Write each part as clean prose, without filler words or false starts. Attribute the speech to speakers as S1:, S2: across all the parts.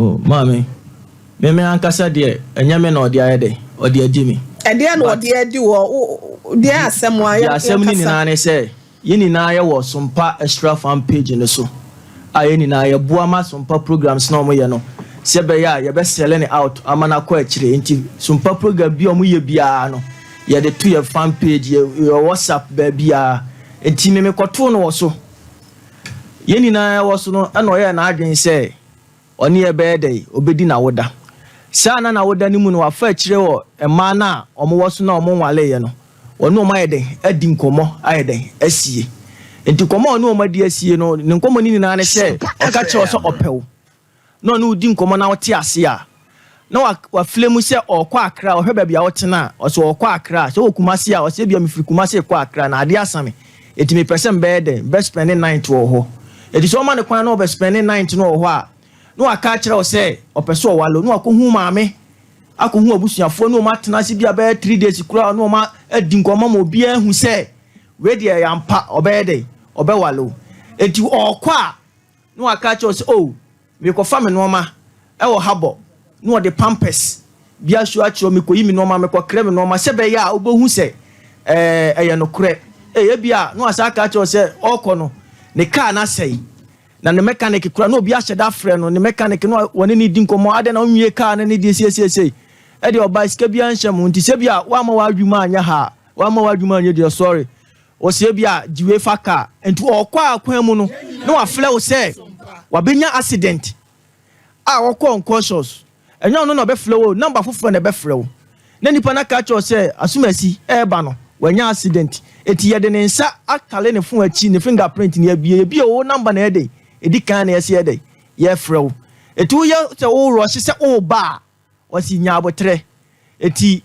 S1: Oh, maame, me me ankasa deɛ, ɛnyɛ me na ɔde ayɛ dɛ, ɔde adi me.
S2: Ɛdeɛ na ɔde adi wɔ deɛ asɛm a
S1: Deɛ asɛm no nyinaa ne sɛ, yɛn nyinaa yɛwɔ Sompa Extra Fan page no so a yɛn nyinaa yɛboa ma Sompa programs na wɔyɛ no sɛ ɛbɛyɛ a yɛbɛsɛle ne out ama no akɔ akyire. Nti Sompa program bi a wɔyɛ biara no, yɛde to yɛ fan page, yɛ WhatsApp, baabiara. Nti me mekɔtoo no wɔ so, yɛn nyinaa wɔ so no, ɛna ɔyɛɛ n'adwene sɛ ɔne yɛ bɛyɛ dɛ obɛdi n'awoda. Saa na n'awoda no mu no, wafa akyire wɔ mmaa no a wɔwɔ so na wɔn nwaleeɛ no, wɔne wɔn ayɛ dɛn adi nkɔmmɔ, ayɛ dɛn asie. Nti nkɔmmɔ a ɔne wɔn adi asie no, ne nkɔmmɔ no nyinaa ne sɛ ɔka kyerɛ sɛ ɔpɛ wo na ɔne wo di nkɔmmɔ na wote ase a, na wafile mu sɛ ɔrekɔ Akra. Ɔhwɛ baabi a wotena a, ɔsɛ ɔrekɔ Akra. Sɛ wɔ Kumase a, ɔsɛ ebia mefiri Kumase kɔ Akra na adeɛ asa me, eti mepɛ sɛ mbɛyɛ dɛn bɛ spend night wɔ hɔ. Eti sɛ ɔma ne kwan na ɔbɛ spend night no wɔ hɔ a, na waka akyerɛ wo sɛ ɔpɛ sɛ ɔwale, na wakɔhu maame, akɔhu abusuafoɔ, na wɔn atena ase bi a bɛyɛ 3 days koraa, na wɔn adi nkɔmmɔ ma obiara hu sɛ wei deɛ ɛyɛ ampa, ɔbɛyɛ dɛn ɔbɛwale wo. Eti ɔrekɔ a, na waka akyerɛ wo sɛ, "Oh, mekɔfa me nneɛma ɛwɔ habɔ," na ɔde pampers bi aso akyerɛ, "Mekɔyi me nneɛma, mekɔkrɛ me nneɛma," sɛ bɛyɛ a wobɛhu sɛ ɛyɛ nokorɛ. Ebi a na wasa aka akyerɛ wo sɛ ɔrekɔ no, ne kaa n'asɛe na ne mechanic kura na obi ahyɛ da frɛ no, ne mechanic no wɔne ne di nkɔmmɔ adɛn na ɔnwie kaa no ne deɛ siesiesie ɛdeɛ ɔba sika bi anhyɛ mu. Nti sɛ bi a wama w'adwuma anyɛ ha, wama w'adwuma anyɛ deɛ, sɔre wɔsɛ bi a gyiwe fa kaa. Nti ɔkɔ akwan mu no, na wafrɛ wo sɛ wabɛnya accident a wɔkɔ unconscious. Ɛnyɛ ɔno na ɔbɛfrɛ wo, number foforɔ na ɛbɛfrɛ wo, na nipa no aka kyerɛ wo sɛ asomasi ɛɛba no, wanya accident, eti yɛde ne nsa atale ne phone akyi, ne fingerprint ne abie ebi a wo number na ɛde edi kan na yɛsɛ yɛde yɛfrɛ wo. Eti woyɛ sɛ wo rɔhye sɛ woba a, wɔsi nya abotire. Eti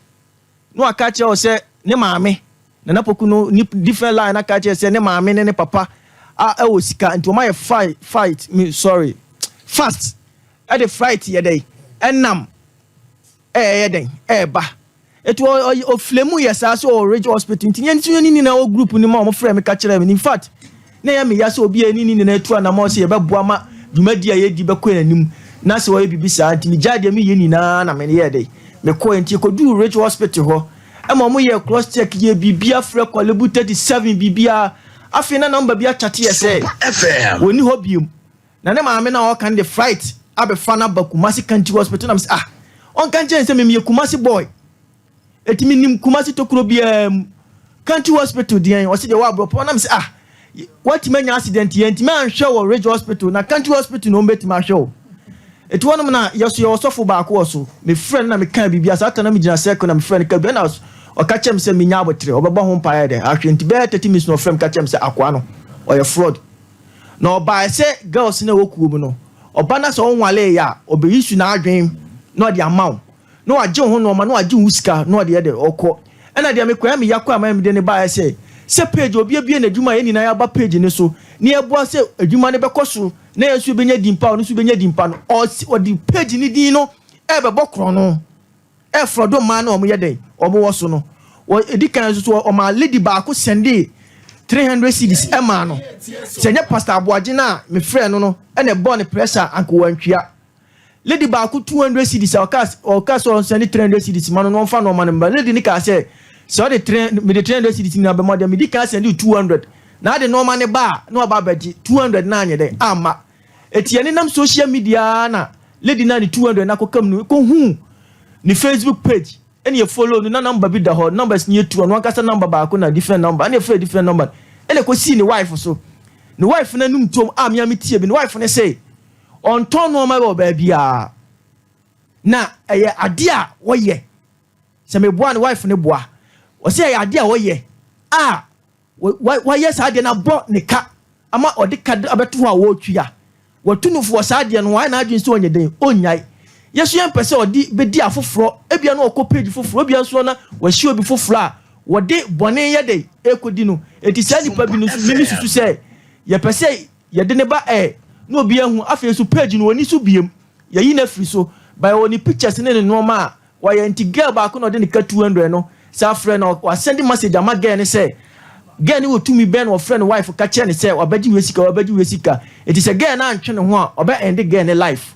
S1: na waka kyerɛ wo sɛ ne maame Nana Poku no ni different line, aka kyerɛ sɛ ne maame ne ne papa a ɛwɔ sika, nti wɔn ayɛ fight fight me sorry fast, ɛde flight yɛ dɛ ɛnam ɛyɛ dɛn ɛɛba. Etu ɔfile mu yɛ saa sɛ ɔwɔ Ridge Hospital. Nti yɛn nso yɛn nyinaa wɔ group ni mu a wɔn frɛ mi ka kyerɛ mi. In fact, na yɛ mi ya sɛ obi a yɛn nyinaa etu anam ɔsɛ yɛbɛboa ma dwumadi a yɛdi bɛkɔ yɛn anim na sɛ wɔyɛ bibi saa. Nti mi gya deɛ mi yɛ nyinaa na mi yɛ dɛ mi kɔ. Nti ekodu Ridge Hospital hɔ, ɛma wɔn yɛ cross check, yɛ biribi afrɛ Korle Bu 37 biribiara. Afei na number bi akyate yɛ sɛ wɔni hɔ biom, na ne maame na ɔka no de flight abɛfa no aba Kumasi Country Hospital. Na mi sɛ, ah, ɔnka nkyɛn sɛ mimi yɛ Kumasi boy, eti mi nim Kumasi tokuro biara mu. Country Hospital deɛ, ɔsi deɛ wɔ aborɔpɔ. Na mi sɛ, ah, wɔtumi anya accident yɛ ntumi anhwɛ wɔ Ridge Hospital, na Country Hospital na wɔn bɛtumi ahwɛ o. Eti wɔnom na yɛso yɛ ɔsɔfo baako wɔ so, mefrɛ no na meka biribi asa ata na megyina circle na mefrɛ no ka bi, ɛna ɔka kyerɛ me sɛ menya abotire, ɔbɛbɔ ho mpaeɛ dɛ ahwɛ. Nti bɛyɛ 30 minutes na ɔfrɛ me ka kyerɛ me sɛ akoa no ɔyɛ fraud, na ɔbaa sɛ girls na ɛwɔ kuo mu no, ɔba na sɛ ɔnwale yɛ a, ɔbɛyi su n'adwen na ɔde ama wo na wagye wo ho nneɛma na wagye wo sika na ɔde yɛ de ɔkɔ. Ɛna deɛ mekɔɛ me yakɔ a mayɛ mede ne baeɛ sɛ page obi abie n'adwuma a, yɛn nyinaa yɛaba page ne so na yɛboa sɛ adwuma no bɛkɔ so na yɛn nso bɛnya din pa, ɔno nso bɛnya din pa no, ɔsi ɔde page ne din no ɛbɛbɔ korɔ no, ɛfrɔdo mmaa na wɔn yɛ dɛn wɔn wɔ so no. Wɔ edi kan nso so, ɔmaa lady baako send 300 cedis ɛmaa no sɛ nyɛ Pastor Aboagye na mefrɛ no ɛna ɛbɔ ne pressure anka wɔntwia. Lady baako 200 cedis a ɔka sɛ ɔnsend 300 cedis ma no na ɔmfa no ɔma no mba. Lady ne kaa sɛ ɔde three mede 300 cedis nyinaa bɛma deɛ mede kan send 200 na ade nneɛma ne ba a, na ɔba abɛgye 200 na anyɛ dɛ amma. Eti yɛne nam social media na lady na ne 200 na akɔka mu no kɔhu ne Facebook page, ɛna yɛ follow no na number bi da hɔ, numbers ni yɛ tu, ɔno ankasa number baako na different number, ɛna yɛfrɛ different number, ɛna ɛkɔsii ne wife so. Ne wife no anum tom a mea me tie bi, ne wife no sɛ ɔntɔn nneɛma wɔ baabiara na ɛyɛ adeɛ a wɔyɛ sɛ meboa ne wife no boa. Ɔsɛ ɛyɛ adeɛ a wɔyɛ a wayɛ saa adeɛ no abɔ ne ka ama ɔde ka abɛto hɔ a wɔretwia. Wɔtu no fo wɔ saa adeɛ no, wɔayɛ n'adwene sɛ ɔnyɛ den ɔnnyae. Yɛso yɛn mpɛ sɛ ɔde bɛdi afoforɔ, ebia na ɔkɔ page foforɔ, ebia nso na wɔahyia obi foforɔ a wɔde bɔne yɛ de ekodi no. Eti saa nipa bi no nso, mimi susu sɛ yɛpɛ sɛ yɛde ne ba ɛ na obi ahu. Afei nso page no wɔni so biem, yɛyi no afiri so by wɔ ne pictures ne ne nneɛma a wɔyɛ. Nti girl baako na ɔde ne ka 200 no saa frɛ no, wasend message ama girl ne sɛ girl ne wɔ tumi bɛn na wɔfrɛ no wife ka kyerɛ ne sɛ wabɛgye wie sika, wabɛgye wie sika. Eti sɛ girl no antwe ne ho a, ɔbɛ end girl ne life.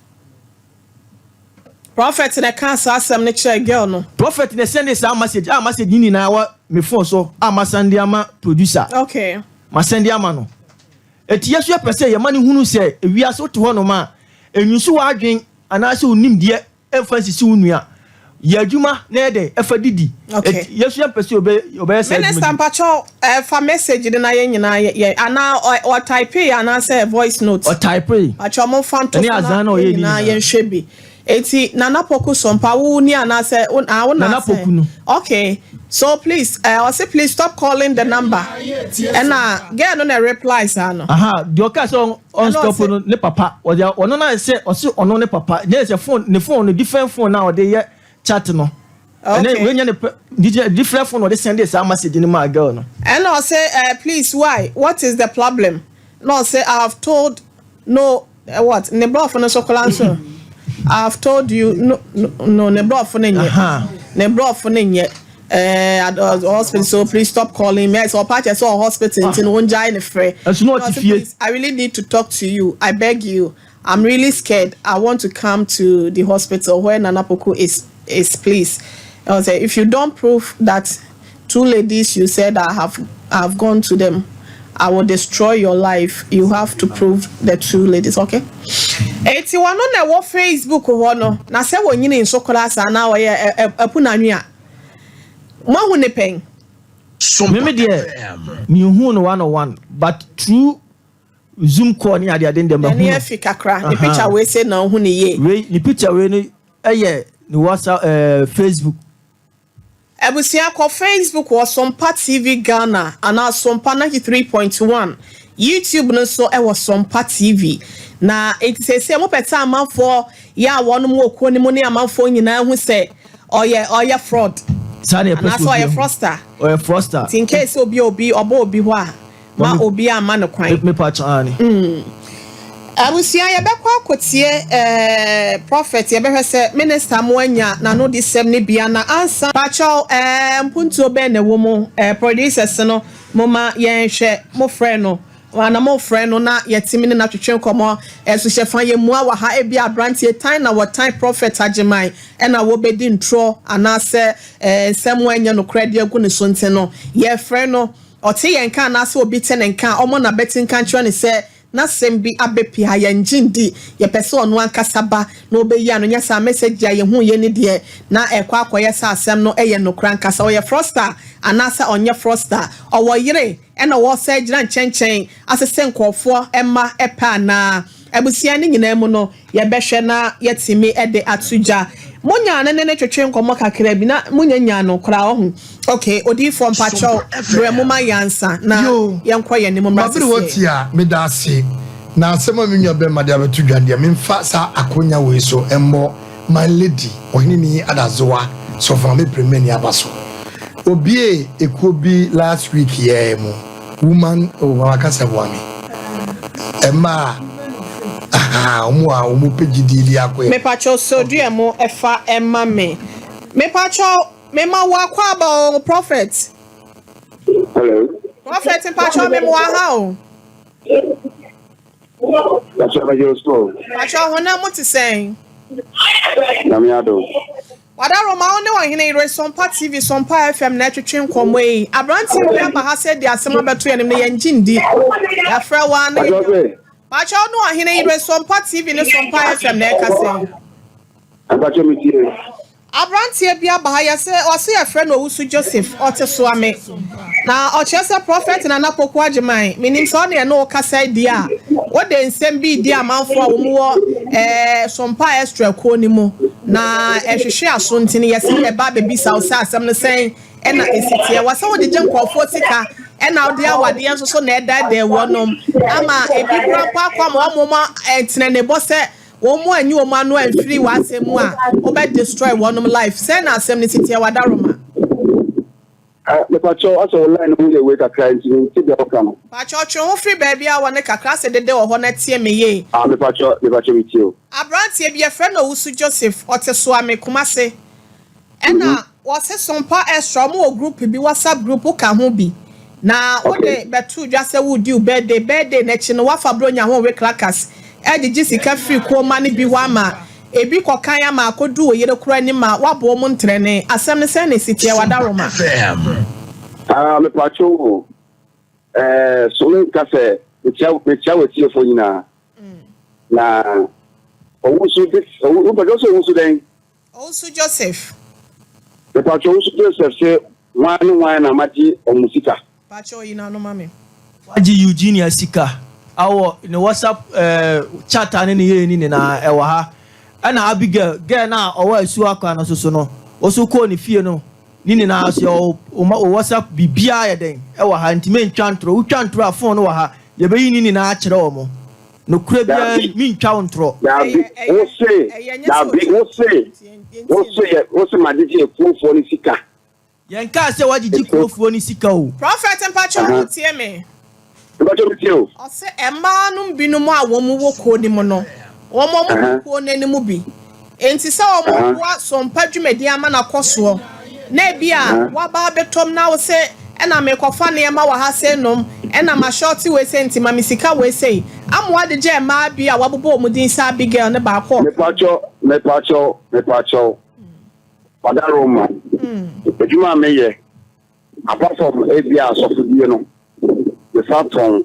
S2: Prophet na ɛka saa asɛm no kyerɛ girl no.
S1: Prophet na send saa message a, message ni nyinaa wɔ me phone so a ma send ama producer. Ma send ama no. Eti yɛ so yɛpɛ sɛ yɛma no hunu sɛ ewiase wote hɔ nom a, enyusu w'adwen anaasɛ onim deɛ ɛmfa nsisi wo nua, yɛ adwuma na yɛ dɛ ɛfa didi. Eti yɛ so yɛmpɛ sɛ ɔbɛyɛ saa
S2: Minister
S1: adwuma bi.
S2: Mpakyɛw, fa message no na yɛn nyinaa yɛ anaa ɔtype anaasɛ voice note.
S1: Ɔtype.
S2: Mpakyɛw, mo fa nto
S1: Ɛne
S2: so na
S1: azan na ɔyɛ
S2: yɛn
S1: ne
S2: nyinaa
S1: nyinaa.
S2: yɛnhwɛ bi. Eti Nana Poku Sompa wo ni anaasɛ wo ah, wo na
S1: Nana
S2: sɛ-
S1: Poku no.
S2: Okay, so please, ɔse please stop calling the number. Ɛna girl no na reply saa no.
S1: Aha deɛ, ɔka sɛ ɔn stop
S2: Ɛna
S1: no, ne papa ɔde ɔno na sɛ ɔse ɔno ne papa ne sɛ phone, ne phone no, different phone na ɔde yɛ chat no. Ɛnɛ wei nyɛ ne pɛ different phone na ɔde send saa message no maa girl no.
S2: Ɛna ɔse please, why, what is the problem? Na ɔse I have told no, what ne brɔfo no so kola nso, I have told you no, no, no, ne brɔfo no nyɛ. Ne brɔfo no nyɛ at hospital, so please stop calling me. Ɛsɛ ɔpa kyɛ sɛ ɔ hospital nti no wɔn gyae ne frɛ.
S1: Ɛso na ɔte
S2: Ɔse,
S1: fie.
S2: Please, I really need to talk to you. I beg you, I'm really scared. I want to come to the hospital where Nana Poku is. Please. Ɔse if you don't prove that two ladies you said I have gone to them, I will destroy your life. You have to prove the two ladies, okay? Eti wɔn no na ɛwɔ Facebook hɔ no, na sɛ wɔnyini nso koraa saa na wɔyɛ ɛpu n'anwi a mo ahu ne pɛn.
S1: Mímí deɛ, mihu no one on one, but through Zoom call ne adeade ndɛm
S2: n'ani
S1: mahu no.
S2: Afi kakra ne picture wei se na ɔhu ne yie.
S1: Wei ne picture wei no ɛyɛ ne WhatsApp, Facebook.
S2: Abusua, kɔ Facebook wɔ Sompa TV Ghana anaa Sompa 93.1. YouTube no nso ɛwɔ Sompa TV. Na eti sɛsɛ mopɛ sɛ amanfoɔ yɛ a wɔn wɔ kuo no mu ne amanfoɔ nyinaa hu sɛ ɔyɛ fraud
S1: Saa na yɛpɛ sɛ
S2: anaasɛ ɔyɛ
S1: obi hu.
S2: Fraudster.
S1: Ɔyɛ fraudster.
S2: Ti in case obi ɔbɔ obi hɔ a, ma obi ama no kwan.
S1: Mepa kyɛn ani.
S2: Abusua, yɛbɛkɔ akɔtie prophet. Yɛbɛhwɛ sɛ minister mo anya n'ano de sɛm ne bia na ansa. Pakyɛw, mpuntuo bɛn na ɛwɔ mu? Producers no, mo ma yɛnhwɛ. Mo frɛ no ana mo frɛ no na yɛtumi ne n'atwetwe nkɔmɔ ɛso hyɛ fa yɛ mua wɔ ha. Ebi aberanteɛ tan na wɔtan Prophet Agyeman ɛna wɔbɛdi ntorɔ anaasɛ nsɛm ɛnyɛ nokorɛ de agu ne so, nti no yɛfrɛ no, ɔte yɛn nka anaasɛ obi te ne nka, ɔmo na bɛte nka nkyerɛ ne sɛ n'asɛm bi abɛpie ha. Yɛn gye ndi, yɛpɛ sɛ ɔno ankasa ba na ɔbɛyi ano. Nyɛ saa, message a yɛhu yɛ ne deɛ na ɛkɔ akɔyɛ sɛ asɛm no ɛyɛ nokora ankasa. Ɔyɛ fraudster anaasɛ ɔnyɛ fraudster? Ɔwɔ yere ɛna wɔsɛ gyina nkyɛnkyɛn asesɛ nkɔɔfoɔ ɛma ɛpɛ anaa? Abusua ne nyinaa mu no, yɛbɛhwɛ na yɛtumi de ato gya. Monya ne ne twetwe nkɔmmɔ kakra bi na monya nya no koraa ɔho. Okay, odiyifoɔ, mpakyɛw, brɛ mo ma yɛnsa na yɛnkɔ yɛn anim mmra.
S3: Mabere wɔ
S2: sisi.
S3: Ti a meda ase na asɛm a me nua bɛrima de abɛto dwa deɛ, memfa saa akonya wei so mmɔ my lady Ɔheneni Adazoa Sɔfo me premani aba so. Obie ekuo bi last week yɛɛ mu woman o mama kasa boa me ɛmaa aha ɔmo a ɔmo pɛ gyidie di akɔ yɛ.
S2: Mepakyɛw, sodua mu ɛfa ɛma me. Mepakyɛw, mema wo akɔ aba o, prophet.
S4: Hello.
S2: Prophet, mpakyɛw, mema wo aha o.
S4: That's what I just saw.
S2: Mpakyɛw, honam mu te sɛn?
S4: Nyame adom.
S2: Wadaroma, wo ne Ɔhene Yere, Sɔmpa TV, Sɔmpa FM na ɛtwetwe nkɔmmɔ yi. Aberanteɛ bi aba ha sɛ de asɛm abɛto yɛn anim no, yɛngye ndi. Yɛafrɛ wo a na
S4: That's what I say.
S2: Pakyɛw, ne Ɔhene Yere, Sɔmpa TV ne Sɔmpa FM na ɛka sɛ.
S4: Ampakyɛ, me tie.
S2: Aberanteɛ bi aba ha, yɛsɛ ɔse yɛfrɛ no Owusu Joseph, ɔte Soame, na ɔkyerɛ sɛ Prophet Nana Poku Agyeman, menim sɛ ɔne ɛne wo kasa di a, wode nsɛm bi di amanfoɔ a wɔn wɔ Sompa Extra kuo no mu na ɛhwehwɛ aso, nti no yɛsɛ yɛba abɛbisa wo sɛ asɛm no sɛn ɛna ɛsi teɛ wɔ sɛ wode gye nkurɔfoɔ sika ɛna wode awadeɛ nso so na ɛdaadaa wɔnom ama ebi kora mpo akɔ ama wɔn mo ɛtena ne bɔ sɛ wɔn mu anyi wɔn ano amfiri w'asɛm mu a, wobɛ destroy wɔnom life. Sɛn na asɛm no si teɛ, wadaroma?
S4: Mepakyɛ, asɛ wo line no mu yɛ wei kakra nti nti deɛ ɔka no.
S2: Pakyɛ, ɔtwe ho firi baabi a wɔ ne kakra sɛ dede wɔ hɔ na tie me yie.
S4: Ah, mepakyɛ, me tie o.
S2: Aberanteɛ bi yɛfrɛ no Owusu Joseph, ɔte Soame, Kumase, ɛna wɔse Sompa Extra ɔmo wɔ group bi, WhatsApp group, woka ho bi na wode bɛto dwa sɛ wodi wo birthday. N'akyi no wafa buronya ho we crackers ɛgyegye sika firi kuoma no bi hɔ ama Ebi kɔkan ama akɔdu wo yere koraa anim ma woabɔ wɔn ntrɛnee. Asɛm no sɛn na ɛsi teɛ? W'adaworoma.
S4: Ah, mepatwo o. Eh, so menka sɛ mekyia mekyia w'atiefoɔ nyinaa. Na owusu de owu wopɛtɛ sɛ owusu dɛn?
S2: Owusu Joseph.
S4: Mepatwo owusu Joseph se hwan ne hwan na magye ɔmo sika?
S2: Pakyɛw yi n'ano ma me.
S1: Wagye Eugenia sika awɔ ne WhatsApp eh, chat a ne ne yɛɛ ne nyinaa ɛwɔ ha. Ɛna Abigail, girl no a ɔwɔ asuo akwan no so so no, wo so kɔɔ ne fie no, ne nyinaa so yɛwɔ wo ma- wo WhatsApp biribiara yɛ dɛn ɛwɔ ha nti mentwa ntorɔ. Wotwa ntorɔ a phone no wɔ ha, yɛbɛyi ne nyinaa akyerɛ wɔ mo. Nokorɛ biara
S4: Daabi.
S1: mentwa wo ntorɔ.
S4: Daabi,
S2: Ɛyɛ ɛyɛ
S4: wo se,
S2: ɛyɛ nyɛ sɛ
S4: daabi,
S2: otwa
S4: wo se,
S2: nti yɛn yɛntie
S4: wo
S2: no.
S4: se yɛ, wo se magyegye ekuofoɔ no sika.
S1: Yɛnkaa sɛ woagyegye
S4: Ekuo,
S1: kurofoɔ no sika o.
S2: Prophet mpakyɛw wotie me.
S4: Mepatwo metie o.
S2: Ɔsɛ mmaa no binom a wɔn wɔ kuo no mu no, wɔn a wɔwɔ kuo no anim bi. Nti sɛ wɔn boa sompa dwumadi ama no akɔ soɔ, na ebi a waba abɛtɔm na wo sɛ ɛna mekɔfa nneɛma wɔ ha sɛ nom, ɛna ma short wei sɛ nti ma me sika wei sɛ amoa de gye mmaa bi a wabobɔ wɔn din sɛ Abigail ne baako a ɔka ho.
S4: Mepatwo, mepatwo, mepatwo. Wadaroma. Adwuma a meyɛ, apart from ebi a asɔfodie no, mefa tɔn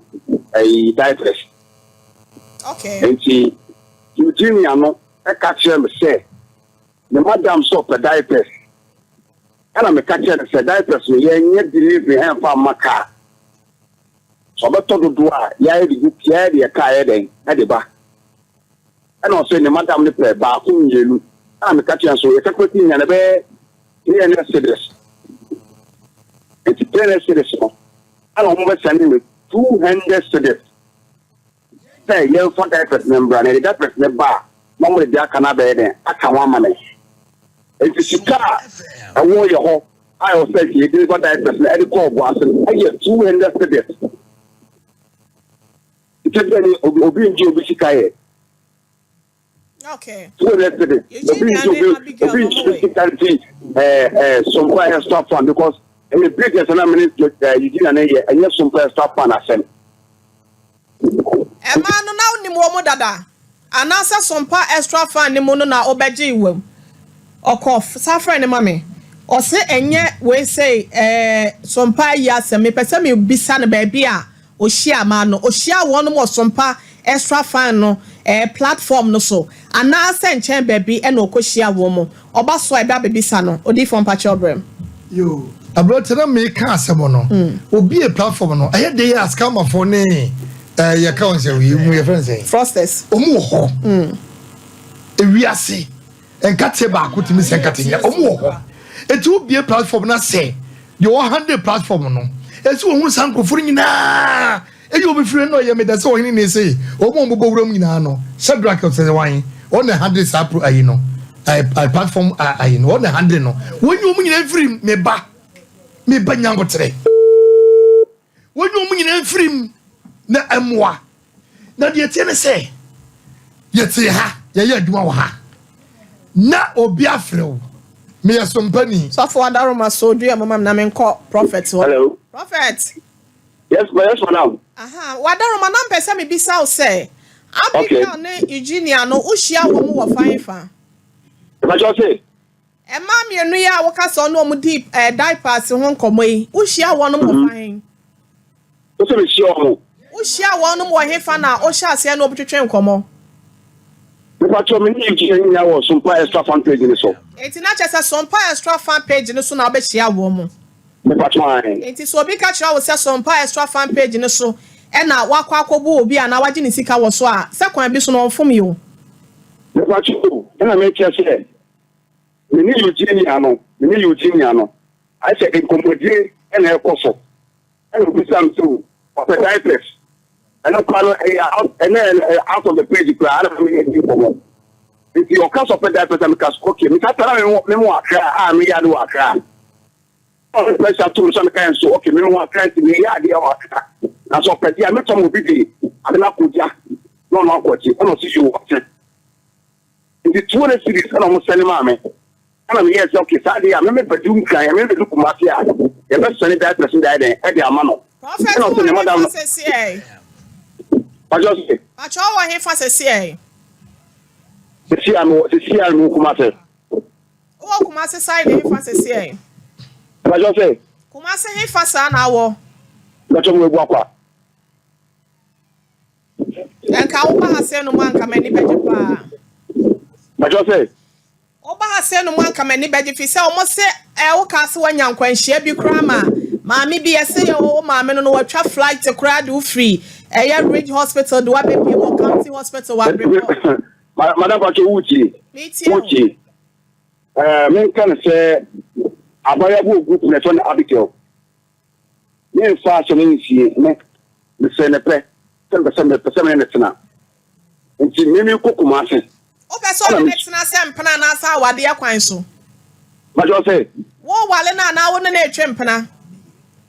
S4: ɛyi diapers. Nti Eugenia no ɛka kyerɛ me sɛ ne madam sɛ ɔpɛ diapers. Ɛna meka kyerɛ no sɛ diapers no yɛnyɛ delivery ɛmfa mma car. Sɛ ɔbɛtɔ dodoɔ a yɛayɛ de gu yɛayɛ de yɛ car yɛ dɛn ɛde ba. Ɛna ɔsɛ ne madam no pɛ baako mmienu. Ɛna meka kyerɛ no so yɛ calculate nya no ɛbɛyɛ 300 cedis. Nti 300 cedis no ɛna wɔn bɛsɛne me 200 cedis sɛ yɛmfa diapers no mbra na yɛde diapers no ba a na wɔn de aka no abɛyɛ dɛn aka ho ama me. Nti sika a ɛwɔ yɛ hɔ a ɛwɔ sɛ yɛ deliver diapers no ɛde kɔɔ ɔbɔ ase no ɛyɛ 200 cedis. Nti bɛ ni obi obi ngye obi sika yɛ 200 cedis. Obi
S2: Eugenia
S4: ngye
S2: ne
S4: obi
S2: Abigail
S4: obi
S2: no
S4: ngye
S2: mo
S4: obi
S2: wɔ
S4: sika nti ɛɛ ɛɛ Sompa Extra Fund because ɛyɛ business na mene ɛɛ Eugenia ne yɛ ɛnyɛ Sompa Extra Fund asɛm.
S2: Mmaa no na wonim wɔn mu dada anaasɛ Sompa Extra Fund ne mu no na wobɛgye wam? Ɔkɔ sa frɛ ne ma me. Ɔse ɛnyɛ wei sɛ Sompa ayi asɛm. Mepɛ sɛ mebisa no baabi a ɔhyia maa no, ɔhyia wɔn wɔ Sompa Extra Fund no platform no so anaasɛ nkyɛn baabi ɛna ɔkɔhyia wɔn mu. Ɔba so a ɛbɛ abɛbisa no. Odiyifoɔ, mpakyɛ ɔbrɛm.
S3: Yo, aberante na meka asɛm no, obi a platform no ɛyɛ de yɛ ascammerfoɔ ne ɛɛ yɛka wɔn sɛ wei mu yɛfrɛ no sɛ
S2: fraudsters.
S3: Ɔmo wɔ hɔ. Ewiase nkateɛ baako tumi sɛ nkate nyina ɔmo wɔ hɔ. Eti obie platform na sɛ deɛ ɔhandle platform no esi wɔn ho saa nkurɔfoɔ no nyinaa eyi obi firi no ɔyɛ meda sɛ ɔhene ne se ɔmo a ɔmo bɔ wuram nyinaa no, Shadrach sɛ wan ɔna handle saa pro ayi no ɛɛ ɛɛ platform ayi no ɔna handle no, wɔn nyi wɔn nyinaa firi me ba me ba nyankotere, wɔn nyi wɔn nyinaa firi mu na ɛmoa. Na deɛ tie ne sɛ yɛte ha, yɛyɛ adwuma wɔ ha na obi afrɛ wo meyɛ sompani.
S2: Sɔfo Adaroma so dua mo mam na menkɔ prophet hɔ.
S4: Hello.
S2: Prophet.
S4: Yes, ma yes, madam.
S2: Aha, Wadaroma, na mpɛ sɛ mebisa wo sɛ Abigail ne Eugenia no, wohyia wɔ mu wɔ fan fa?
S4: Mepatwo se.
S2: Mmaa mmienu yi a woka sɛ ɔne ɔmo di diapers ho nkɔmmɔ yi, wohyia wɔn wɔ fan?
S4: Wo sɛ mehyia ɔmo.
S2: Wohyia wɔn wɔ hefa na wohyɛ aseɛ na wɔbɛtwetwe nkɔmmɔ?
S4: Mepatwo, me ne Eugenia nyinaa wɔ Sompa Extra Fan page ni so.
S2: Enti na kyerɛ sɛ Sompa Extra Fan page no so na wobɛhyia wɔn mu?
S4: Mepatwo, ae.
S2: Enti sɛ obi ka kyerɛ wo sɛ Sompa Extra Fan page no so ɛna wakɔ akɔbu obi anaa wagye ne sika wɔ so a, sɛ kwan bi so no ɔmfom yi o?
S4: Mepatwo, ɛna mekyerɛ sɛ me ne Eugenia no ayɛ sɛ nkɔmmɔdie ɛna ɛkɔ so, ɛna obisa me sɛ o ɔpɛ diapers. Ɛno koraa no ɛyɛ out, ɛnɛ ɛyɛ out of the page koraa ɛna me ne di nkɔmmɔ. Nti ɔka sɛ ɔpɛ diapers a meka so okay, meka tara me me wɔ Accra a meyɛ ade wɔ Accra. Ɔno pressure to me so a meka yɛn so okay, me wɔ Accra nti meyɛ adeɛ wɔ Accra. Na sɛ ɔpɛ deɛ a metɔ ma obi de ade no akɔ gya na ɔno akɔ akyi, ɛna ɔsi so ɔte. Nti 200 cedis ɛna ɔmo sɛne maa me. Ɛna meyɛɛ sɛ okay, saa deɛ a meme bɛdu Nkran, meme bɛdu Kumase a yɛbɛsɛne diapers no de ayɛ dɛn ɛde ama no.
S2: Prophet,
S4: Ɛna ɔsɛ ne
S2: wɔ
S4: madam
S2: hefa
S4: no.
S2: sɛsiɛ?
S4: Ɔsɛ ɔsɛ.
S2: Pakyɛ, wɔ hefa sɛsiɛ?
S4: Sisi a mewɔ sisi a mewɔ Kumase.
S2: Wowɔ Kumase side hefa sesiɛ?
S4: Mpakyɛw sɛ?
S2: Kumase hefa saa na awɔ?
S4: Mpakyɛw mewɔ Abuakwa.
S2: Nka woba ha sɛ no mu anka m'ani bɛgye paa.
S4: Mpakyɛw sɛ?
S2: Woba ha sei no mu anka m'ani bɛgye firi sɛ wɔn se eh, wo kaa se wanya nkwanhyia bi koraa ma maame bi yɛse yɛ wo maame no no watwa flight koraa de wo firi ɛyɛ Ridge Hospital de wabɛpie wɔ County Hospital wɔ Abrepɔ.
S4: Madam Pacho wotie
S2: Metie o.
S4: wotie ɛɛ menka no sɛ abaayewa bi wɔ group na ɛfɛ no Abigail Memfa asɛm nsie, me, mesɛɛ no pɛ sɛ mepɛ sɛ mepɛ sɛ me ne no tena. Nti me mekɔ Kumasi.
S2: Wopɛ sɛ
S4: Ɛna
S2: ɔne
S4: me.
S2: no tena sɛ mpena anaasɛ awadeɛ kwan so?
S4: Mpakyɛw sɛ?
S2: Woreware no anaa wo ne no retwe mpena?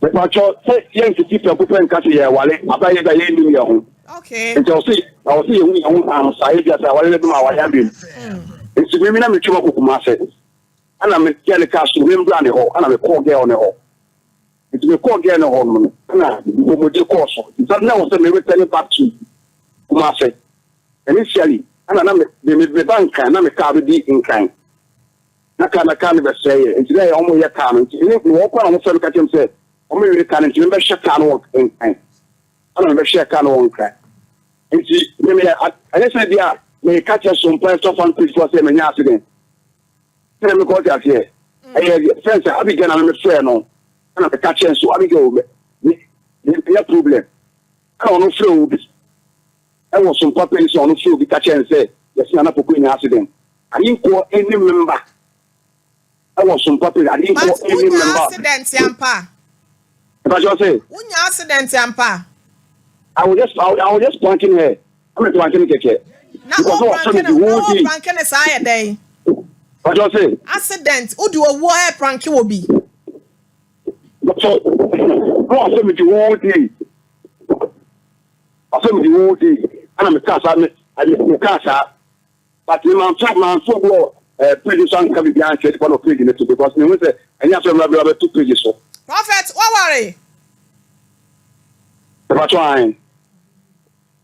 S4: Mepakyɛw sɛ yɛnsisi prɛko pɛ nka sɛ yɛreware aber a yɛda yɛnnim yɛn ho.
S2: Okay.
S4: Nti ɛwɔ sɛ ɛwɔ sɛ yɛhu yɛn ho ansa ebia sɛ aware no bɛma aware abam. Nti me me na metwam akɔ Kumasi. Ɛna me gɛɛ no kaa so membra ne hɔ ɛna mekɔɔ gɛɛ no hɔ. Nti mekɔɔ girl no hɔ no na nkɔmmɔdie kɔɔ so. Nti na ɛwɔ sɛ me return back to Kumasi. Initially ɛna na me me me ba Nkran na me car bɛdi Nkran. Na car na car no bɛsɛeɛ nti na ɛyɛ wɔn yɛ car no nti ne wɔn kɔ na wɔn frɛ me ka kyerɛ me sɛ wɔn rewie car no nti mebɛhwɛ car no wɔ Nkran. Ɛna mebɛhwɛɛ car no wɔ Nkran. Nti me meyɛ ɛnyɛ sɛ bi a meka kyerɛ Sompa Ɛsɔ Fan Page foɔ sɛ manya accident. Sɛ mekɔ ɔte aseɛ ɛyɛ fɛn sɛ Abigail na me frɛ no ɛna meka kyerɛ nso Abigail me me menya problem ɛna ɔno frɛ obi ɛwɔ so mpa pɛn sɛ ɔno frɛ obi ka kyerɛ no sɛ yɛsɛ Nana Poku anya accident adenkɔ ɛni member ɛwɔ so mpa pɛn adenkɔ
S2: But
S4: ɛni
S2: wonya
S4: member
S2: accident ampa?
S4: Ɛfa sɛ
S2: Wonya accident ampa?
S4: I was just I, I was just planting her. I'm not planting kɛkɛ.
S2: Na
S4: Because
S2: wo
S4: ɔsɔ
S2: prank
S4: me
S2: no
S4: the
S2: na
S4: whole
S2: wo
S4: day.
S2: prank no saa yɛ dɛn?
S4: Ɔsɔ sɛ.
S2: Accident wode owuo ɛ prank wɔ bi.
S4: Ɔsɔ na ɔsɔ me the whole day. Ɔsɔ me the whole day. Ɛna me kaa saa me me kaa saa. But me manfa manfa obi wɔ eh, page so anka biribi ankyerɛ nipa na page no to because mehu sɛ ɛnyɛ afɛ mmra bra bɛto page so.
S2: Prophet waware?
S4: Mepakyɛw ae.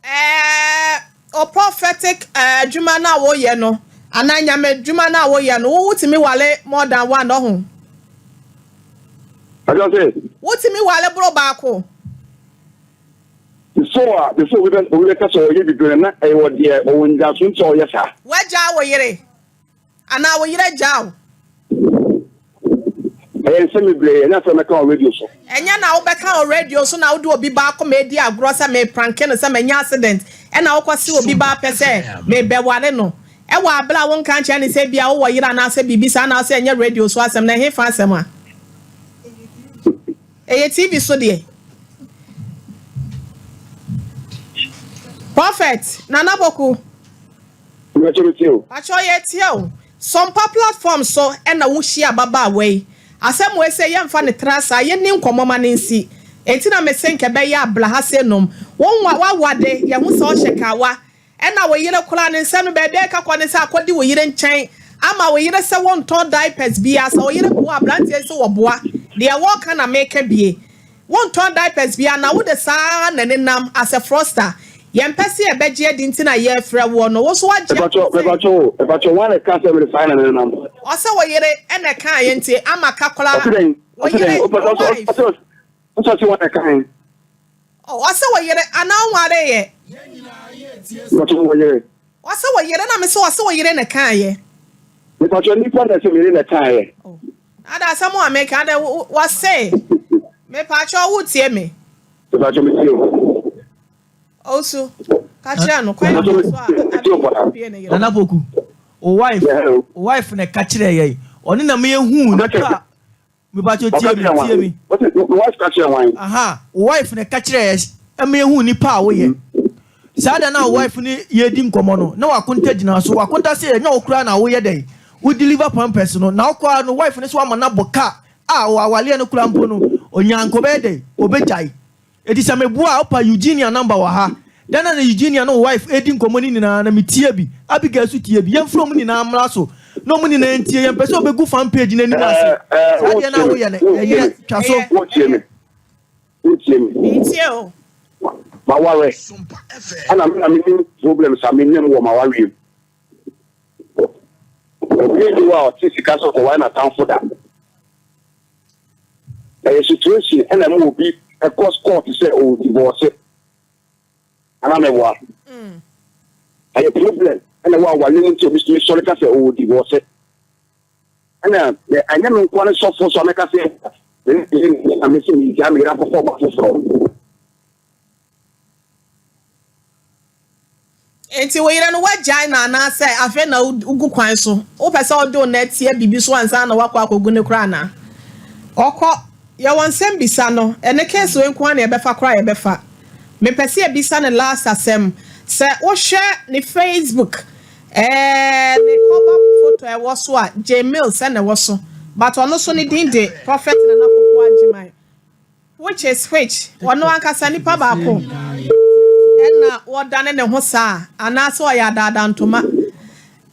S2: Ɛɛ o prophetic eh, adwuma no a woyɛ no anaa nyame adwuma no a woyɛ no wo wotumi wale more than one ɔho?
S4: Mepakyɛw sɛ?
S2: Wotumi wale boro baako?
S4: Before a before obi bɛ obi bɛka sɛ ɔyɛ biribi no na ɛyɛ wɔ deɛ ɔwɔ ngyinaso nti a ɔyɛ saa.
S2: W'agyaa wo yere anaa wo yere agyaa wo?
S4: Ɛyɛ nsɛm bebree ɛnyɛ asɛm mɛka wɔ radio so.
S2: Ɛnyɛ na wobɛka wɔ radio so na wode obi ba akɔ ma adi agorɔ sɛ me pranke no sɛ manya accident ɛna wokɔ se obi ba pɛ sɛ mebɛware no ɛwɔ abere a wonka nkyerɛ no sɛ ebia wowɔ yere anaasɛ biribi saa na wose ɛnyɛ radio so asɛm na ɛhefa asɛm a? Ɛyɛ TV so deɛ. Prophet Nana Poku.
S4: Mpakyɛ me tie o.
S2: Pakyɛ yɛ tie o. Sompa platform so ɛna wo hyia ababaawa yi. Asɛm wei sɛ yɛnfa no tra saa yɛnni nkɔmmɔ ma no nsi. Enti na mese nka ɛbɛyɛ a bla ha se nom. Wo nwa wawade yɛhu sɛ ɔhyɛ kawa Ɛna wo yere koraa ne nsa no baabi a ɛka kɔ ne sɛ akɔdi wo yere nkyɛn ama wo yere sɛ wontɔn diapers biaa sɛ wo yere boa abranteɛ yi sɛ wɔboa deɛ wɔka na meka bie wontɔn diapers biaa na wode saa na ne nam as a fraudster yɛmpɛ sɛ yɛbɛgye adi nti na yɛfrɛ woɔ no wo nso woagye atom
S4: Mepakyɛw
S2: sɛ
S4: mepakyɛw o mepakyɛw wan na ɛka sɛ mede saa na ne nam.
S2: Ɔsɛ wo yere ɛna ɛkaeɛ nti ama ka koraa
S4: Ɔse dɛn
S2: wo
S4: ɔse dɛn
S2: yere
S4: ɔpɛ
S2: wo
S4: ɔse
S2: wife.
S4: ɔse ɔse ɔse wan na ɛkae.
S2: Oh ɔse wo yere anaa wonwaree yɛ.
S4: Mepakyɛ wo yere.
S2: Ɔse wo yere na mese ɔse wo yere na ɛkaayɛ.
S4: Mepakyɛ nipa na ɛse me yere na ɛkaayɛ.
S2: Oh ada asɛm a meka ada wɔse mepakyɛ wo tie me.
S4: Mepakyɛ me tie o.
S2: Owusu ka kyerɛ no kwan a ɔfa so a Abi pie ne yere.
S1: Nana Poku, wo wife, wo wife na ɛka kyerɛɛ yɛn, ɔno na ma yɛhuu nipa a Mepakyɛw tie me, tie me.
S4: Wo wife ka kyerɛ hwan?
S1: Aha, wo wife na ɛka kyerɛ yɛ ɛma yɛhu nipa a woyɛ. Saa da no a wo wife ne yɛredi nkɔmmɔ no, na wakonta gyina so. Wakonta sɛ ɛnyɛ wo koraa na woyɛ dɛn, wo deliver pampers no. Na wokɔ ara no, wife no sɛ wama no abɔ ka a awaleɛ no koraa mpo no, ɔnyaa nka ɔbɛyɛ dɛn, ɔbɛgyae. Enti sɛ meboa a, wopa Eugenia number wɔ ha. Da no a na Eugenia ne wo wife redi nkɔmmɔ no nyinaa na metie bi. Abigail nso tie bi. Yɛmfrɛ wɔn nyinaa mmra so na wɔn nyinaa ntie. Yɛmpɛ sɛ wɔbɛgu fan page no anim ase. Saa adeɛ no a woyɛ no, ɛnyɛ. Twa so.
S4: Wotie me. Wotie me.
S2: Metie o.
S4: Maware. Ɛna me na menim problems a menim wɔ m'awareɛ mu. Obi nni hɔ a ɔte sika sɛ ɔkɔware n'atamfo da. Ɛyɛ situation ɛna ɛma obi ɛkɔ court sɛ ɔwɔ divorce. Anaa mɛboa? Ɛyɛ problem ɛna ɛwɔ aware mu nti obi tumi sɔre ka sɛ ɔwɔ divorce. Ɛna ɛnyɛ me nkoa ne sɔfo so a mɛka sɛ na mese megyaa me yere akɔfa ɔba foforɔ.
S2: Enti wo yere no, woagyae no anaasɛ afei na wugu kwan so? Wopɛ sɛ wode wo nan tia biribi so ansa na woakɔ akɔgu no koraa anaa? Ɔkɔ. Yɛwɔ nsɛm bisa no. Ɛnnɛ case wei nko ara na yɛbɛfa koraa a yɛbɛfa. Mepɛ sɛ yɛbisa no last asɛm. Sɛ wohwɛ ne Facebook, ɛɛ ne cover photo a ɛwɔ so a, Jay Mills na ɛwɔ so. But ɔno nso ne din de Prophet Nana Poku Agyemang. Which is which? Ɔno ankasa nipa baako ɛna wɔdane ne ho saa anaasɛ ɔyɛ adaadantoma?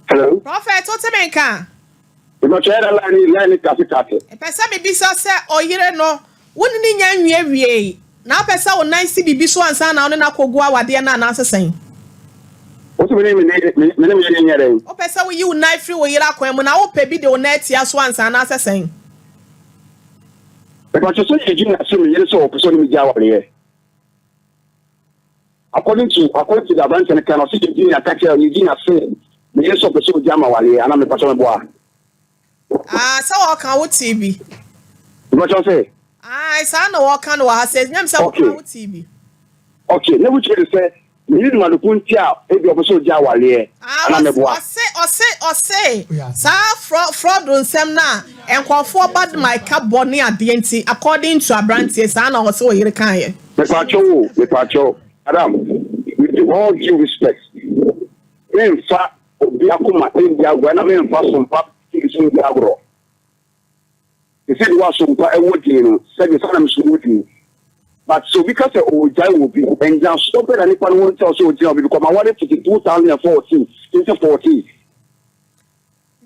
S4: Hello.
S2: Prophet, wote me nka?
S4: Ìbàkyɛ yɛrɛ line yi line kase kase.
S2: Mepɛ sɛ mebisa sɛ ɔyere no wo ne no nya nwiawiei na wopɛ sɛ wo nan si biribi so ansa na wo ne no akɔgu awadeɛ no anaasɛ sɛn?
S4: Wo se me ne me me ne me yere nyɛ dɛn?
S2: Wopɛ sɛ woyi wo nan firi wo yere akwan mu na wopɛ bi de wo nan atia so ansa anaasɛ sɛn?
S4: Mepakyɛ sɛ yɛ gyina se me yere sɛ ɔpɛ sɛ ɔne me gya awareɛ according to according to the aberanteɛ no ka no ɔse yɛ gyina ka kyerɛ yɛ gyina se me yere sɛ ɔpɛ sɛ ɔgya ma awareɛ ana mepakyɛ meboa.
S2: Ah sɛ wɔka wo tee bi.
S4: Mepakyɛ sɛ.
S2: Ae saa na wɔka no wɔ ha sɛ nyam sɛ wɔka wo tee bi.
S4: Okay na which means sɛ Meyi no ade ko nti a ebia ɔpɛ sɛ ogya awareɛ
S2: Ah,
S4: anaa meboa.
S2: ɔse, ɔse, ɔse, saa frɔ, fraud nsɛm no a nkurɔfoɔ ba de mic bɔ ne adeɛ nti, according to aberanteɛ, saa na ɔse ɔyere kaeɛ.
S4: Mepaakyɛw o, mepaakyɛw, madam, with all due respect, menfa obi akoma ndi agorɔ ɛna menfa sompa nso ndi agorɔ. Te sɛ deɛ w'asompa wɔ din no, sɛdeɛ saa na me nso mewɔ din. But sɛ obi ka sɛ ɔregyae wɔ bi, ngyinasoɔ bɛn na nipa no wɔ nti a ɔsɛ ɔgyina obi because maware fiti 2014, 2014.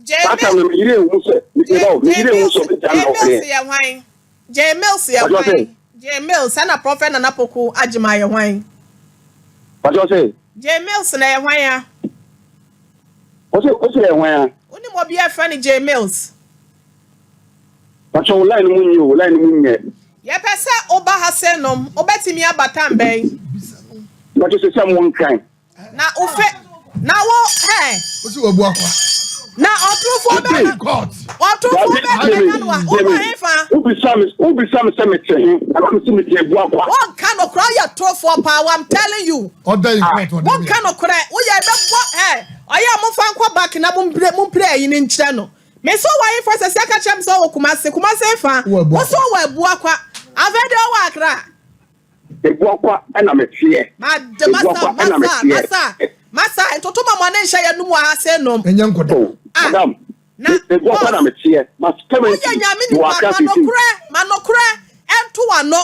S4: Saa time no me yere nhu sɛ, me ba o, me yere nhu sɛ ɔbɛgyae me
S2: Jay Mills
S4: awareɛ.
S2: yɛ hwan? Jay Mills yɛ
S4: Pakyɛ
S2: hwan?
S4: sɛ?
S2: Jay Mills ɛna Prophet Nana Poku Agyemang yɛ hwan?
S4: Pakyɛ sɛ?
S2: Jay Mills na ɛyɛ hwan a?
S4: Ɔsɛ ɔsɛ yɛ hwan a?
S2: Wonim obi a yɛfrɛ no Jay Mills?
S4: Pakyɛ wo line no mu nyɛ o, line no mu nyɛ.
S2: Yɛpɛ sɛ woba ha sɛ nom, wobɛtumi aba tam bɛn?
S4: Pakyɛ sɛsi a mowɔ Nkran.
S2: Na wo fe, na wo, hɛ.
S3: Wosi wabu akwa.
S2: Na ɔtorofoɔ bɛ na, ɔtorofoɔ bɛ na bɛka no wa, wowɔ he fa?
S4: Wobisa me, wobisa me sɛ mete he, ɛna mese mete Abuakwa.
S2: Wonka nokorɛ, woyɛ torofoɔ paa, I'm telling you.
S3: Ɔda yi court ɔde
S2: Wonka nokorɛ, woyɛ ɛbɛbɔ, hɛ, ɔyɛ a momfa nkɔ back na mompire, mompire ayi no nkyerɛ no. Me so wɔ hefa sɛsi aka kyerɛ me sɛ ɔwɔ Kumasi Kumasi hefa
S3: Wɔ
S2: wo so
S3: Abuakwa.
S2: wɔ Abuakwa afei deɛ ɔwɔ Accra.
S4: Abuakwa na me teɛ.
S2: Made masa
S4: Abuakwa na me
S2: masa
S4: teɛ.
S2: masa masa ntoto ma mɔne nhyɛ yɛ num wɔ ha se nom.
S3: Ɛnyɛ nkɔda.
S4: Oh,
S2: Ah
S4: madam,
S2: na
S4: me Abuakwa
S2: boss
S4: na me teɛ. Mas
S2: woyɛ
S4: currently,
S2: nyame
S4: me wɔ
S2: nipa
S4: Accra
S2: ma
S4: seesei.
S2: nokorɛ ma nokorɛ ɛnto w'ano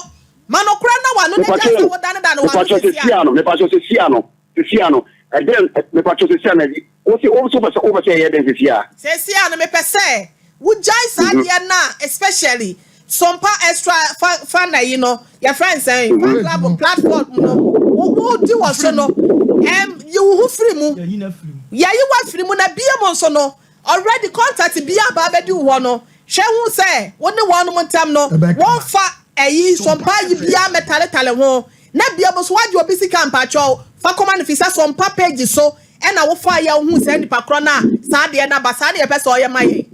S2: ma nokorɛ na w'ano na gyae
S4: Mepakyɛ
S2: sɛ
S4: o,
S2: wodanedane w'ano
S4: mepakyɛ
S2: sisi
S4: seesei
S2: a.
S4: ano, mepakyɛ seesei ano, seesei ano, ɛdɛn, mepakyɛ seesei ano, wo se, wo se wopɛ sɛ, wopɛ sɛ yɛyɛ dɛn seesei a?
S2: Seesei a no mepɛ sɛ wo gyae saa adeɛ no a especially Sompa extra fa fa na yi no yɛfrɛ no sɛn fan club platform no wo wo di wɔ so no ɛm yi wo ho firi mu yɛyi wo afiri mu na bie mu nso no already contact bi aba abɛdi wo hɔ no hwɛ hu sɛ wo ne wɔn ntam no wɔn fa ɛyi Sompa yi biara mɛtaletale ho na bie mu nso wagye obi sika mpakyɛw fa kɔma no fi sɛ Sompa page so Ɛna wo faa yɛ a wohuu saa nipa korɔ no a saa adeɛ no aba saa na yɛpɛ sɛ ɔyɛ ma yɛn.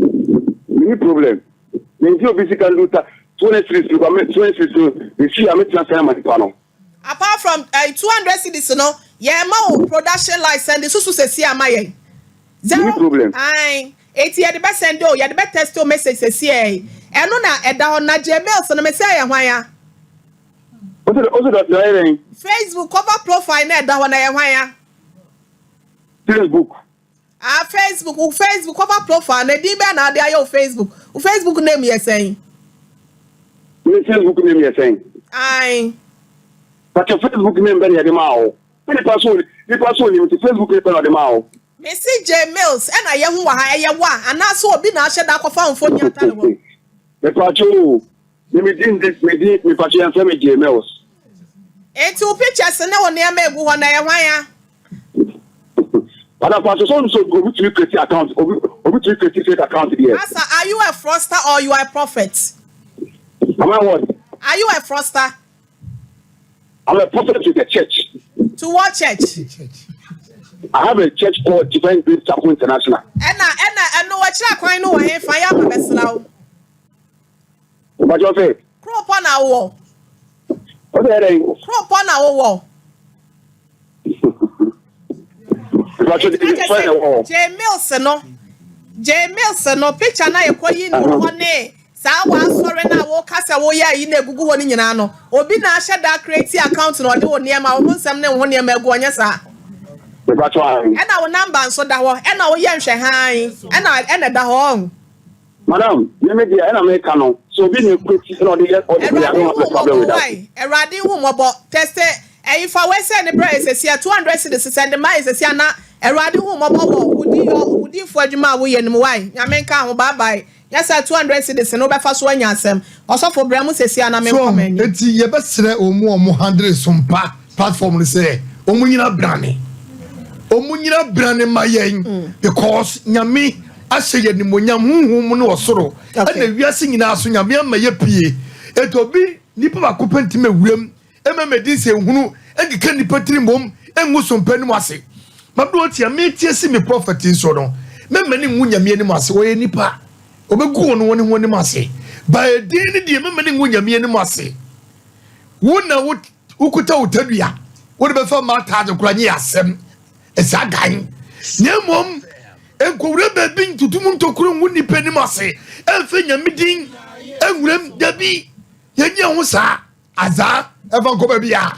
S4: Menni problem. Mengye obi sika ndu ta 200 cedis no kwa me 200 cedis no me fie a mɛtumi asan ama nipa no.
S2: Apart from eh 200 cedis no yɛma wo production light sɛnde susu sesie ama yɛn.
S4: Menni
S2: Zero
S4: problem.
S2: ae enti yɛde bɛ sɛnde o yɛde bɛ text o message sesie ɛɛ ɛno na ɛda hɔ na Gmails no mese ɛyɛ hwan a?
S4: Wose wose dɔ dɔ ɛyɛ dɛn?
S2: Facebook cover profile no a ɛda hɔ no ɛyɛ hwan a?
S4: Facebook.
S2: Ah Facebook, wo Facebook cover profile no edin bɛn na wode ayɛ wo Facebook? Wo Facebook name yɛ sɛn?
S4: Me Facebook name yɛ sɛn?
S2: Ae.
S4: Pakyɛ Facebook name bɛn na yɛde maa wo? Sɛ nipa so nipa so onim nti Facebook name bɛn na ɔde maa wo?
S2: Mese Jay Mills ɛna yɛhu wɔ ha, ɛyɛ wo a anaasɛ obi na ahyɛ da akɔfa wo mfoni atare hɔ?
S4: Mepakyɛ o, me me din de me din mepakyɛ yɛmfrɛ me Jay Mills.
S2: Enti wo pictures ne wo nneɛma egu hɔ no ɛyɛ hwan a?
S4: Madam pastor sɛ ɔno sɛ obi tumi create account obi Obi tumi create fake account deɛ.
S2: Asa, are you a fraudster or you are a prophet?
S4: Am I what?
S2: Are you a fraudster?
S4: I'm a prophet to the church.
S2: To what church?
S4: I have a church called Divine Grace Chapel International.
S2: Ɛna ɛno wɔkyerɛ kwan no wɔ he fa yɛ ama bɛsra wo?
S4: Ɔbàjọ́ fẹ́.
S2: Kuropɔ na wowɔ?
S4: Ó bẹ̀rẹ̀ dẹ̀.
S2: Kuropɔ na wowɔ?
S4: Ɔbàjọ́ fẹ́ na wɔ.
S2: J Mills no picture na yɛkɔ yi no wɔ hɔ ne saa w'asɔre no a woka sɛ woyɛ ayi na egugu hɔ no nyinaa no, obi na ahyɛ da create account na ɔde wo nneɛma, wo ho nsɛm ne wo ho nneɛma agu, ɔnyɛ saa?
S4: Ɔbàjọ́ ayi.
S2: Ɛna wo number nso da hɔ, ɛna woyɛ nhwɛ hann, ɛna ɛda hɔ ɔn.
S4: Madam, mímí deɛ ɛna mi ka no so, obi na ekuti ɛna ɔde yɛ ɔde yɛ, I don't have a problem with that.
S2: Awurade hu mmɔbɔ. Tɛsɛ ɛyi fa wɛsɛ ne brɛ esesi a 200 cedis sɛ ne ma esesi ana. Awurade hu mmɔbɔ wɔ wudi yɔ wudifo adwuma a woyɛ no mu wae. Nyame nka ho. Bye bye. Yɛsɛ 200 cedis no wobɛfa so anya asɛm. Ɔsɔfo, brɛ mu sesi ana me
S3: So
S2: nkɔ m'anim.
S3: Eti yɛbɛsrɛ wɔn a wɔn handle Sompa platform no sɛ wɔn nyina brane, wɔn nyina brane ma yɛn, because Nyame ahyɛ yɛn nimonyam huhum mu no wɔ soro. Ɛna wiase nyinaa so Nyame ama yɛ pie. Etu obi nipa baako pɛ ntoma ewuram ɛmɛ mɛdi nsɛ ehunu ɛkeka nipa tiri mom ɛngu Sompa anim ase. Mabere wɔn tia mi tie si mi prophet nso no, mɛmɛ ne ngu Nyame anim ase. Wɔyɛ nipa, obɛgu wɔn ho anim ase ba edin ne deɛ, mɛmɛ ne ngu Nyame anim ase. Wo na wo wokuta wo tadua wode bɛfa ma ataade kora nye asɛm ɛsaa gan, na mmom nkɔwura baabi ntutum ntokuro ngu nipa anim ase, ɛmfɛ Nyame din ɛnwuram. Dabi, yɛnyɛ ho saa azaa ɛfa nkɔ baabi a.